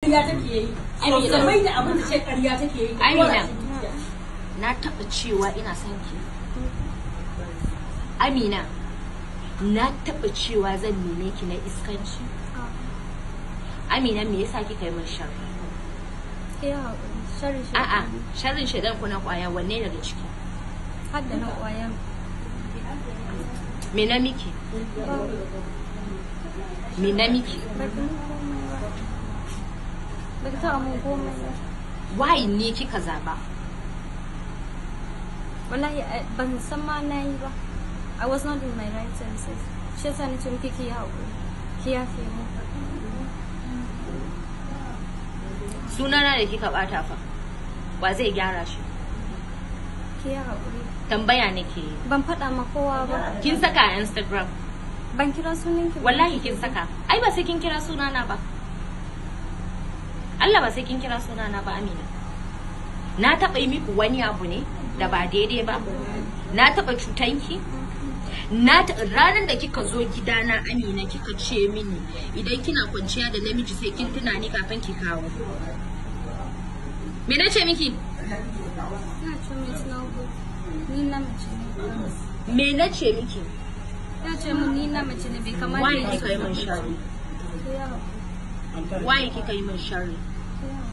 Ƙarya take yi. Amina. Mai da abin da ce ƙarya take yi. Amina. Na taɓa cewa ina son ki. Amina, na taɓa cewa zan neme ki na iskanci. Amina, me yasa kika yi min sharri? Ki haƙuri, sharri shi. A'a, sharrin shaidan ko na ƙwaya, wanne daga ciki? Har da na ƙwayan. Me na miki? Me na miki? Baki mun komai ba. Baki taɓa mun komai ba. Why ne kika zaba? Wallahi ban san ma na yi ba. I was not in my right senses. Shi yasa na ce miki ki yi haƙuri. Ki yafe mu. Sunana da kika bata fa. Wa zai gyara shi? Ki yi haƙuri. Tambaya nake yi. Ban faɗa ma kowa ba. Kin saka a Instagram. Ban kira sunan ki ba. Wallahi kin saka. Ai ba sai kin kira sunana ba. Allah, ba sai kin kira sunana ba, Amina. Na taɓa yi miki wani abu ne da ba daidai ba? Na taɓa cutanki? Na ranar da kika zo gidana, Amina, kika ce mini idan kina kwanciya da namiji sai kin tuna ni kafin ki kawo. Me na ce miki? Ina ce min it's not good. Ni na mace ne. Me na ce miki? Ina ce mun ni na mace ne, bai kamata. Why kika yi min sharri? Ki yi haƙuri. Why kika yi min sharri? Ki yi haƙuri.